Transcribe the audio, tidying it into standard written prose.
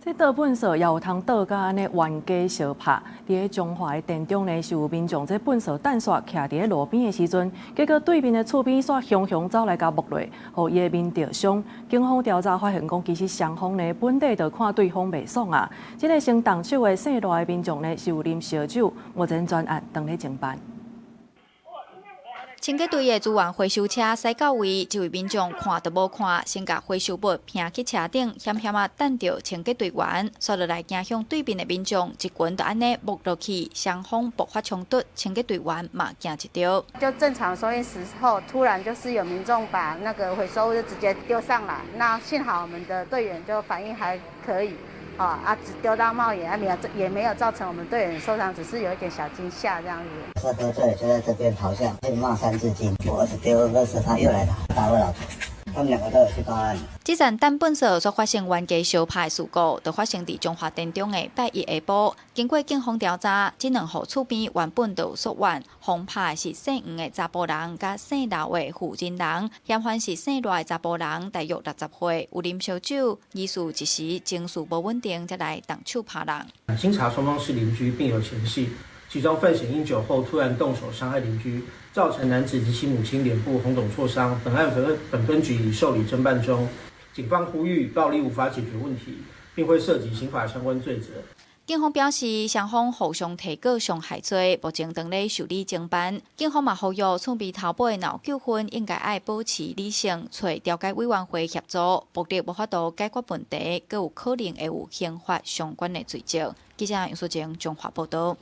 這倒糞埽也有通倒甲按呢冤家相拍。佇咧彰化的田中呢，是有民眾這糞埽擲紲徛佇咧路邊的時陣，結果對面的厝邊煞雄雄走來共摸落，予伊的面著傷。警方調查發現講，其實雙方呢本底就看對方袂爽啊。這个先動手的姓賴的民眾呢，是有啉燒酒，目前全案當咧偵辦。清潔隊的資源回收車駛到位，這位民眾看都無看，先共回收物拚去車頂，險險仔等著清潔隊員，煞落來驚向對面的民眾，一拳就按呢摸落去，雙方爆發衝突，清潔隊員嘛驚一著。就正常收運時候，突然就是有民眾把那個回收物就直接丟上來，那幸好我們的隊員就反應還可以。啊，只丟到帽檐，沒有，也沒有造成我們隊員受傷，只是有一點小驚嚇這樣子。他喝醉就在這邊咆哮，就罵三字經。我兒子丟垃圾，他又來打打我老婆，他們兩個都有去報案。這陣擲糞埽所發生冤家相拍的事故，就發生佇彰化田中的拜一下晡。經過警方調查，這兩戶厝邊原本就有宿怨，互拍的是姓黃的查埔人，佮姓劉的婦人人，嫌犯是姓賴的查埔人，大約60歲，有啉燒酒，疑似一時情緒無穩定，才來動手拍人。經查雙方是鄰居，並有嫌隙。其中范顯因酒後突然動手傷害鄰居，造成男子及其母親臉部紅腫挫傷。本案本分局已受理偵辦中。警方呼籲，暴力無法解決問題，並會涉及刑法相關罪責。警方表示，雙方互相提告傷害罪，目前正咧受理偵辦。警方嘛呼籲，厝邊頭尾若有糾紛，應該愛保持理性，揣調解委員會協助，暴力無法度解決問題，閣有可能會有刑法相關的罪責。記者楊淑靜彰化報導。